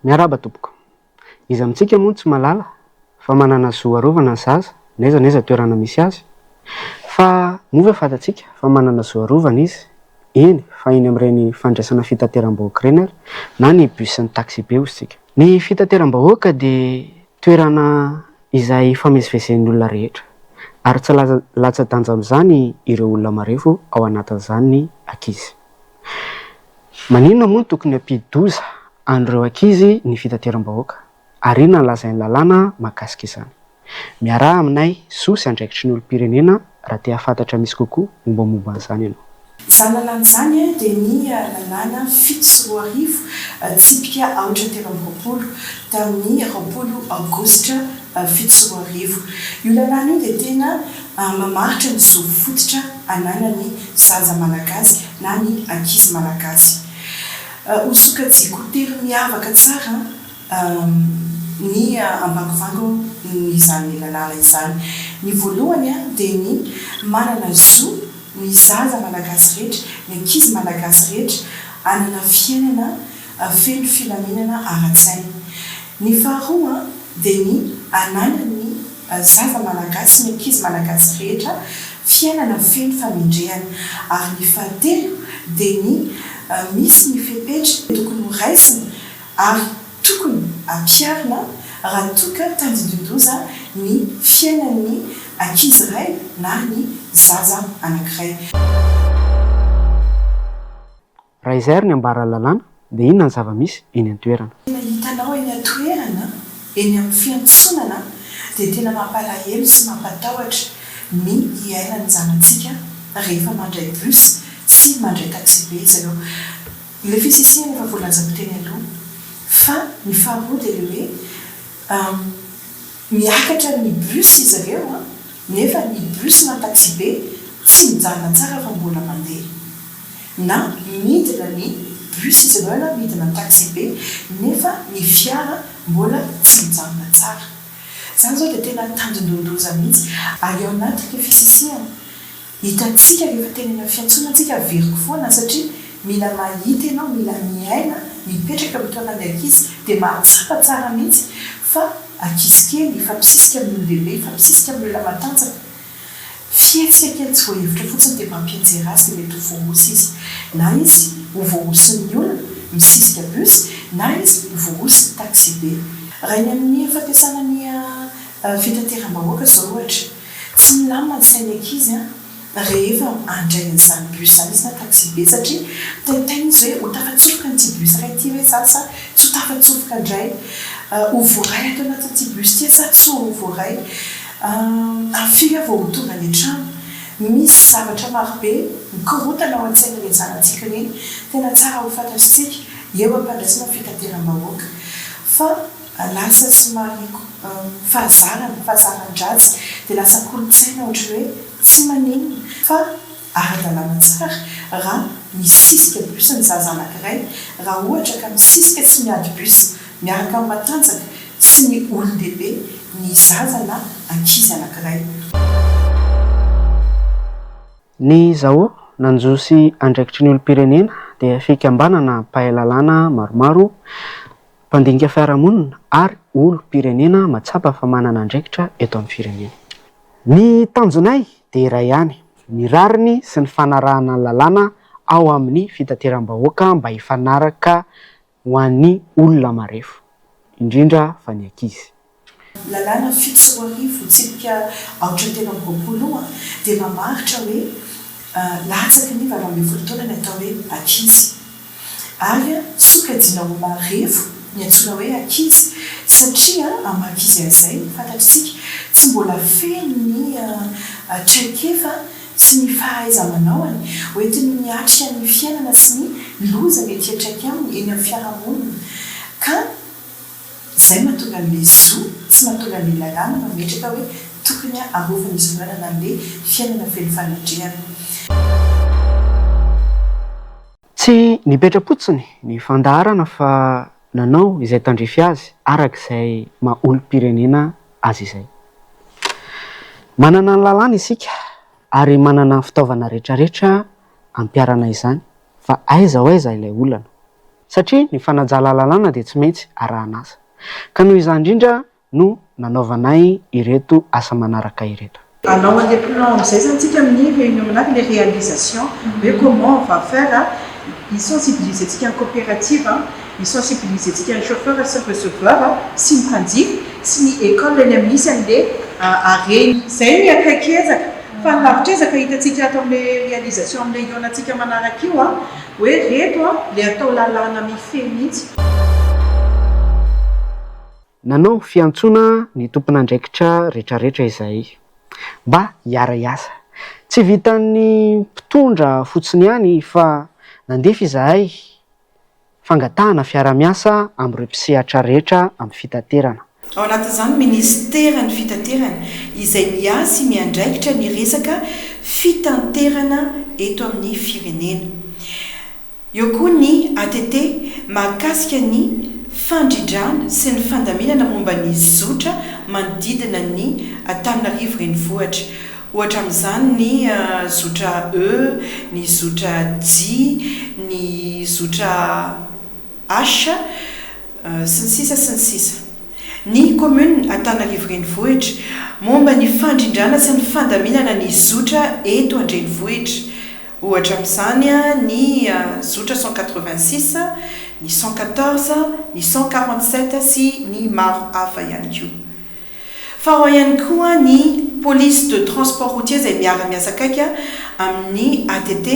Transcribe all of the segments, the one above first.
Miarahaba tompoko. Iza amintsika moa no tsy mahalala fa manana zo arovana ny zaza n'aiza n'aiza toerana misy azy? Fa moa ve fantatsika fa manana zo arovana izy eny fa eny amin'ireny fandraisana fitateram-bahoaka ireny ary na ny bus sy ny taxi-be hozy tsika? Ny fitateram-bahoaka dia toerana izay ifamezivezen'ny olona rehetra ary tsy latsa-danja amin'izany ireo olona marefo ao anatin'izany ny ankizy. Maninona moa no tokony hampidi-doza an'ireo ankizy ny fitateram-bahoaka ary inona no lazain'ny lalàna mahakasika izany? Miaraha aminay, zo sy andraikitry ny olom-pirenena raha te hahafantatra misy kokoa mombamomba an'izany ianao. Izany lalàna izany dia ny lalàna 2007 tsipika aotra 23 tamin'ny 20 aogositra 2007. Io lalàna io dia tena mamaritra ny zo fototra ananan'ny zaza malagasy na ny ankizy malagasy. Ho sokajiako telo miavaka tsara ny ambangovangon'izany lalàna izany. Ny voalohany dia ny manana zo ny zaza malagasy rehetra, ny ankizy malagasy rehetra hanana fiainana feno filaminana ara-tsaina. Ny faharoa dia ny ananan'ny zaza malagasy sy ny ankizy malagasy rehetra fiainana feno famendrehana. Ary ny fahatelo dia ny misy ny fepetra tokony ho raisina ary tokony ampiharina raha toa ka tandindon-doza ny fiainan'ny ankizy iray na ny zaza anankiray. Raha izay ary ny ambaran'ny lalàna dia inona ny zava-misy eny an-toerana? Tena hitanao eny an-toerana, eny amin'ny fiantsonana dia tena mampalahelo sy mampatahotra ny hiainan'ny zanatsika rehefa mandray bus sy mandray taxibe izy ireo. Ilay fisisihana efa voalazako teny aloha. Fa ny faharoa dia ilay hoe miakatra ny bus izy ireo an, nefa ny bus na taxibe tsy mijanona tsara fa mbola mandeha. Na midina ny bus izy ireo na midina ny taxibe nefa ny fiara mbola tsy mijanona tsara. Izany izao dia tena tandindon-doza mihitsy. Ary ao anatin'ilay fisisihana, hitantsika rehefa tena eny amin'ny fiantsonana tsika averiko foana satria mila mahita ianao, mila miaina, mipetraka amin'ny toeran'ny ankizy dia mahatsapa tsara mihitsy fa ankizy kely hifampisisika amin'ny olon-dehibe, hifampisisika amin'ny olona matanjaka. Fihetsika kely tsy voahevitra fotsiny dia mampianjera azy dia mety ho voahosy izy. Na izy ho voahosin'ny olona misisika bus na izy ho voahosin'ny taxibe. Raha eny amin'ny fampiasana ny fitateram-bahoaka izao ohatra, tsy milamina ny sain'ny ankizy rehefa handray an'izany bus izany izy na taxibe satria mitaintaina izy hoe ho tafatsofoka an'ity bus iray ity ve za sa tsy ho tafatsofoka indray, ho voaray ato anatin'ity bus ity aho sa tsy ho voaray. Amin'ny firy aho vao ho tonga any an-trano? Misy zavatra marobe mikorontana ao an-tsain'ireny zanatsika ireny, tena tsara ho fantatr'tsika eo am-pandraisana ny fitateram-bahoaka. Fa lasa somary fahazarana, fahazaran-dratsy, dia lasa kolontsaina ohatran'ny hoe tsy maninona fa ara-dalàna tsara raha misisika bus ny zaza anankiray, raha ohatra ka misisika sy miady bus miaraka amin'ny matanjaka sy ny olon-dehibe ny zaza na ankizy anankiray. Ny Zao, nanjo sy andraikitry ny olom-pirenena dia fikambanana mpahay lalàna maromaro, mpandinika fiarahamonina ary olom-pirenena mahatsapa fa manana andraikitra eto amin'ny firenena. Ny tanjonay dia iray ihany, ny rariny sy ny fanarahana ny lalàna ao amin'ny fitateram-bahoaka mba hifanaraka ho an'ny olona marefo, indrindra fa ny ankizy. Lalàna 2007 tsipika aotra 23 io dia mamaritra hoe latsaky ny 18 taona ny atao hoe ankizy. Ary sokajiana ho marefo ny antsoina hoe ankizy satria amin'ny maha ankizy an'izay, fantatr'isika, tsy mbola feno ny traikefa sy ny fahaiza-manaony hoentiny miatrika ny fiainana sy ny loza mety hiantraika aminy eny amin'ny fiarahamonina ka izay mahatonga an'ilay zo sy mahatonga an'ilay lalàna mametraka hoe tokony arovan'izy ireo hanana an'ilay fiainana feno fanendrehana. Tsy nipetra-potsiny ny fandaharana fa nanao izay tandrify azy araka izay maha olom-pirenena azy izay. Manana ny lalàna isika ary manana ny fitaovana rehetrarehetra hampiharana izany fa aiza ho aiza ilay olana? Satria ny fanajana lalàna dia tsy maintsy arahana asa. Ka noho izany indrindra no nanaovanay ireto asa manaraka ireto. Hanao an'ilay plan amin'izay izany tsika amin'ny réunion manaraka, ilay réalisation hoe comment on va faire hi-sensibiliser-tsika ny coopérative, hi-sensibiliser-tsika ny chauffeur sy ny receveur sy ny mpanjifa sy ny école eny amin'ny misy an'ilay arrêt. Izay ny akaiky ezaka. Fa ny lavitr'ezaka hitantsika ato amin'ilay réalisation amin'ilay hihaonantsika manaraka io hoe reto ilay atao lalàna mifehy mihitsy. Nanao fiantsoana ny tompon'andraikitra retraretra izahay mba hiara-hiasa. Tsy vitan'ny mpitondra fotsiny ihany fa nandefa izahay fangatahana fiara-miasa amin'ireo mpisehatra rehetra amin'ny fitaterana. Ao anatin'izany ny minisiteran'ny Fitaterana izay miahy sy miandraikitra ny resaka fitanterana eto amin'ny firenena. Eo koa ny ATT mahakasika ny fandrindrana sy ny fandaminana momba ny zotra manodidina ny Antananarivo Renivohitra. Ohatra amin'izany ny zotra E, ny zotra J, ny zotra H, sy ny sisa sy ny sisa. Ny Commune Antananarivo Renivohitra, momba ny fandrindrana sy ny fandaminana ny zotra eto an-drenivohitra. Ohatra amin'izany ny zotra 186, ny 114, ny 147 sy ny maro hafa ihany koa. Fa ao ihany koa ny Police de transport routier izay miara-miasa akaiky amin'ny ATT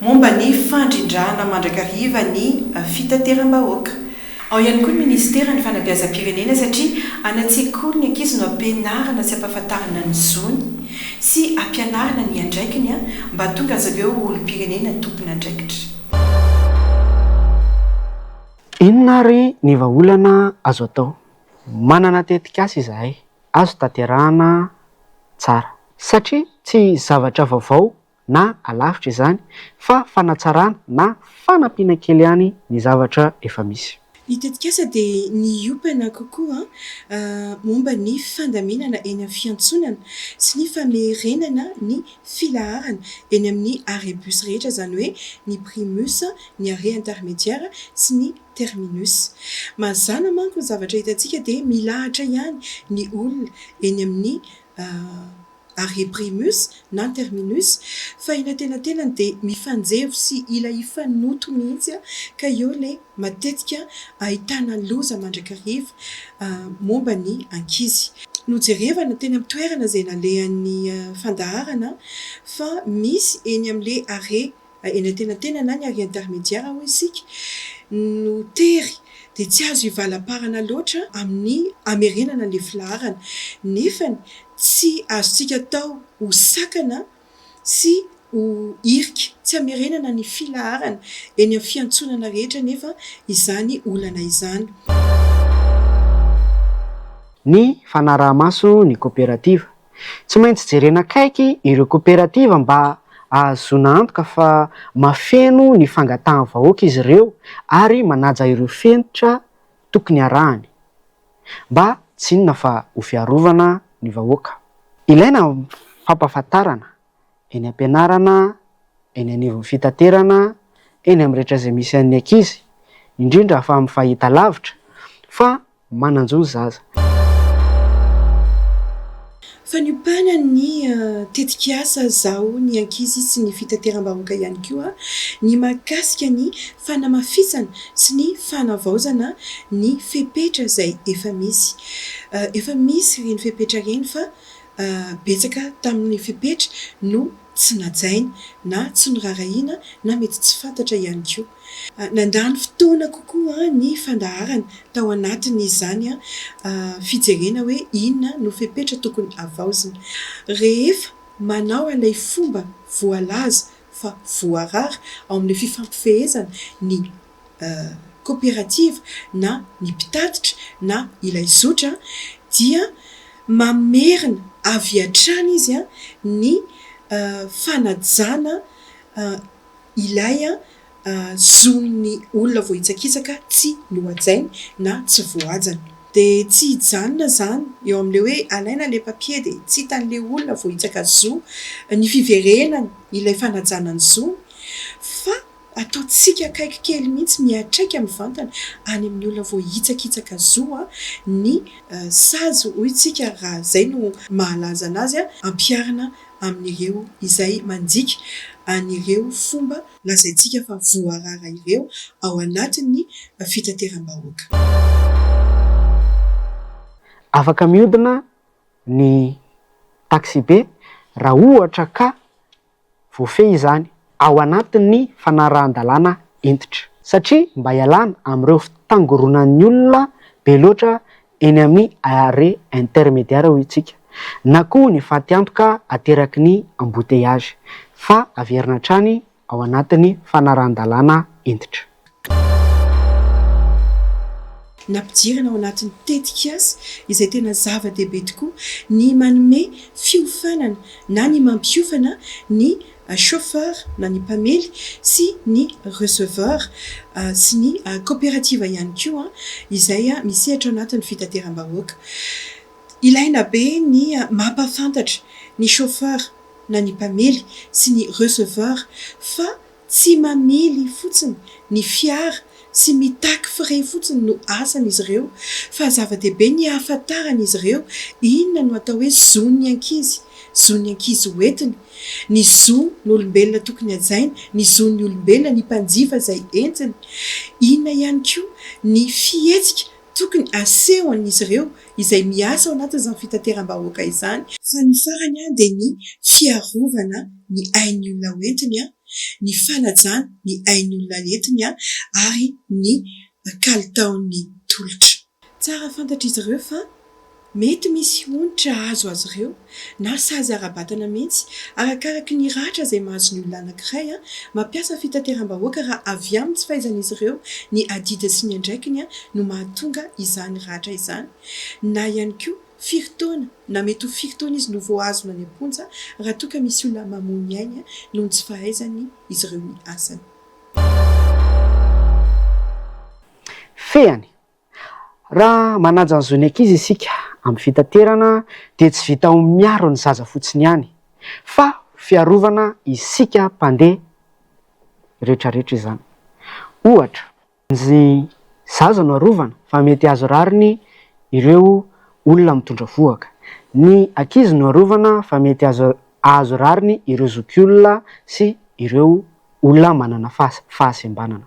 momba ny fandrindrana mandrakariva ny fitateram-bahoaka. Ao ihany koa ny Minisiteran'ny Fanabeazam-pirenena satria any an-tsekoly ny ankizy no ampianarina sy ampahafantarina ny zony sy ampianarina ny andraikiny mba hahatonga azy ireo ho olom-pirenena tompon'andraikitra. Inona ary ny vahaolana azo atao? Manana tetikasa izahay azo tanterahana tsara. Satria tsy zavatra vaovao na alavitra izany fa fanatsarana na fanampiana kely ihany ny zavatra efa misy. Ny tetikasa dia niompana kokoa momba ny fandaminana eny amin'ny fiantsonana sy ny famerenana ny filaharana eny amin'ny arrêt bus rehetra, izany hoe ny primus, ny arrêt intermédiaire sy ny terminus. Mazàna manko ny zavatra hitantsika dia milahatra ihany ny olona eny amin'ny arrêt primus na terminus fa eny antenatenany dia mifanjevo sy ila hifanoto mihitsy ka eo ilay matetika ahitana loza mandrakariva momba ny ankizy. Nojerevana teny amin'ny toerana izay nalehan'ny fandaharana fa misy eny amin'ilay arrêt eny antenantenany na ny arrêt intermédiaire hoy isika no tery dia tsy azo hivalamparana loatra amin'ny hamerenana ilay filaharana nefany tsy azontsika atao ho sakana sy ho hirika tsy hamerenana ny filaharana eny amin'ny fiantsonana rehetra anefa izany olana izany. Ny fanaraha-maso ny koperativa Tsy maintsy jerena akaiky ireo koperativa mba ahazoana antoka fa mahafeno ny fangatahan'ny vahoaka izy ireo ary manaja ireo fenitra tokony arahany, mba tsy inona fa ho fiarovana ny vahoaka. Ilaina ny fampahafantarana eny am-pianarana, eny anivon'ny fitaterana, eny amin'ny rehetra izay misy an'ny ankizy, indrindra fa amin'ny fahitalavitra, fa manan-jo ny zaza. Fanompana ny tetikasa Zaho ny ankizy sy ny fitateram-bahoaka ihany koa ny mahakasika ny fanamafisana sy ny fanavaozana ny fepetra izay efa misy. Efa misy ireny fepetra ireny fa betsaka tamin'ny fepetra no tsy najaina na tsy noraharahiana na mety tsy fantatra ihany koa. Nandany fotoana kokoa ny fandaharana tao anatin'izany fijerena hoe inona no fepetra tokony havaozina. Rehefa manao ilay fomba voalaza fa voarara ao amin'ilay fifampifehezana ny kaoperativa na ny mpitatitra na ilay zotra dia mamerina avy hatrany izy ny fanajana ilay zon'ny olona voahitsakitsaka tsy nohajainy na tsy voahajany. Dia tsy hijanona izany eo amin'ilay hoe alaina ilay papier dia tsy hitan'ilay olona voahitsaka zo ny fiverenany ilay fanajana ny zony fa. Ataontsika akaiky kely mihitsy, miantraika mivantana any amin'ny olona voahitsakitsaka zo ny sazy hoy tsika raha izay no mahalaza anazy, ampiharina amin'ireo izay mandika an'ireo fomba lazaintsika fa voarara ireo ao anatin'ny fitateram-bahoaka. Afaka mihodina ny taxibe raha ohatra ka voafehy izany ao anatin'ny fanarahan-dalàna hentitra. Satria mba hialana amin'ireo fitangoronan'ny olona be loatra eny amin'ny arrêt intermédiaire hoy isika, na koa ny fatiantoka ateraky ny embouteillage, fa averina hatrany ao anatin'ny fanarahan-dalàna hentitra. Nampidirana ao anatin'ny tetikasa izay tena zava-dehibe tokoa ny manome fiofanana na ny mampiofana ny chauffeur na ny mpamely sy ny receveur sy ny kaoperativa ihany koa izay misehatra ao anatin'ny fitateram-bahoaka. Ilaina be ny mampahafantatra ny chauffeur na ny mpamely sy ny receveur fa tsy mamily fotsiny ny fiara sy mitaky frais fotsiny no asan'izy ireo fa zava-dehibe ny hahafantaran'izy ireo inona no atao hoe zon'ny ankizy, zon'ny ankizy hoentiny, ny zon'olombelona tokony hajaina, ny zon'ny olombelona, ny mpanjifa izay entiny, inona ihany koa ny fihetsika tokony asehon'izy ireo izay miasa ao anatin'izany fitateram-bahoaka izany. Fa ny farany dia ny fiarovana ny ain'ny olona hoentiny, ny fanajana ny ain'ny olona entiny ary ny kalitaon'ny tolotra. Tsara fantatr'izy ireo fa mety misy onitra azo azy ireo na sazy ara-batana mihitsy arakaraky ny ratra izay mahazo ny olona anankiray mampiasa fitateram-bahoaka raha avy amin'ny tsy fahaizan'izy ireo ny adidiny sy ny andraikiny no mahatonga izany ratra izany na ihany koa firy taona na mety ho firy taona izy no voahazona any am-ponja raha toa ka misy olona mamoy ny ainy noho ny tsy fahaizany izy ireo ny asany. Fehiny, Raha manaja ny zon'ny ankizy isika amin'ny fitaterana dia tsy vita ho miaro ny zaza fotsiny ihany fa fiarovana isika mpandeha rehetrarehetra izany. Ohatra, ny zaza no arovana fa mety hahazo rariny ireo olona mitondra vohoka, ny ankizy no arovana fa mety hahazo rariny ireo zokiolona sy ireo olona manana fahasembanana.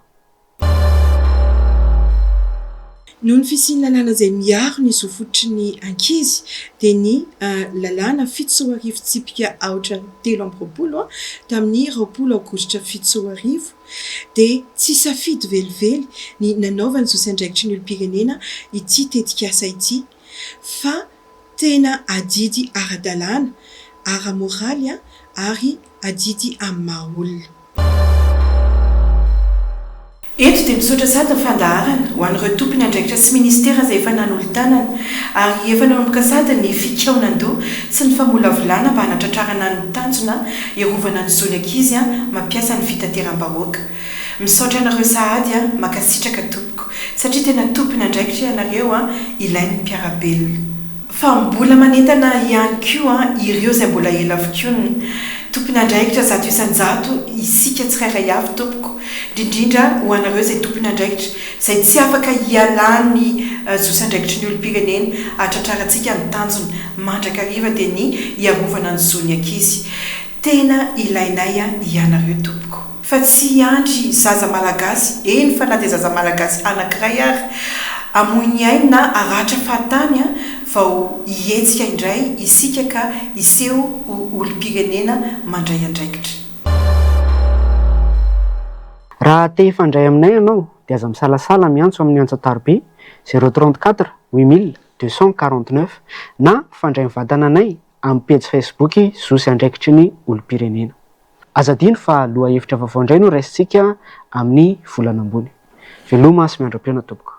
Noho ny fisian'ny lalàna izay miaro ny zo fototry ny ankizy dia ny lalàna 2007 tsipika aotra 23 tamin'ny 20 aogositra 2007 dia tsy safidy velively ny nanaovan'ny zo sy andraikitry ny olom-pirenena ity tetikasa ity fa tena adidy ara-dalàna, ara-moraly ary adidy amin'ny maha-olona. Eto dia misaotra sady ny fandaharana ho an'ireo tompon' andraikitra sy ministera izay efa nanolo-tanana ary efa nanomboka sady ny fikaonan-doha sy ny famolavolana mba hanatratrarana ny tanjona hiarovana ny zon'ny ankizy mampiasa ny fitateram-bahoaka. Misaotra anareo sahady mankasitraka tompoko satria tena tompon' andraikitra ianareo ilain'ny mpiara-belona. Fa mbola manentana ihany koa ireo izay mbola ela vokonina. Tompon'andraikitra 100% isika tsirairay avy tompoko, indrindrindra ho anareo izay tompon'andraikitra, izay tsy afaka hialan'ny zo sy andraikitry ny olom-pirenena hahatratrarantsika ny tanjona mandrakariva dia ny hiarovana ny zon'ny ankizy. Tena ilainay ianareo tompoko. Fa tsy hiandry zaza malagasy, eny fa na dia zaza malagasy anakiray ary, hamoy ny ainy na haratra fahatany vao hihetsika indray isika ka hiseho ho olom-pirenena mandray andraikitra. Raha te hifandray aminay ianao dia aza misalasala miantso amin'ny antso an-taroby zéro 34 8249 na mifandray mivantana anay amin'ny pejy Facebook Zo sy Andraikitry ny Olom-pirenena. Aza adino fa lohahevitra vaovao indray no raisintsika amin'ny volana ambony. Veloma sy miandra-pihaona tompoko.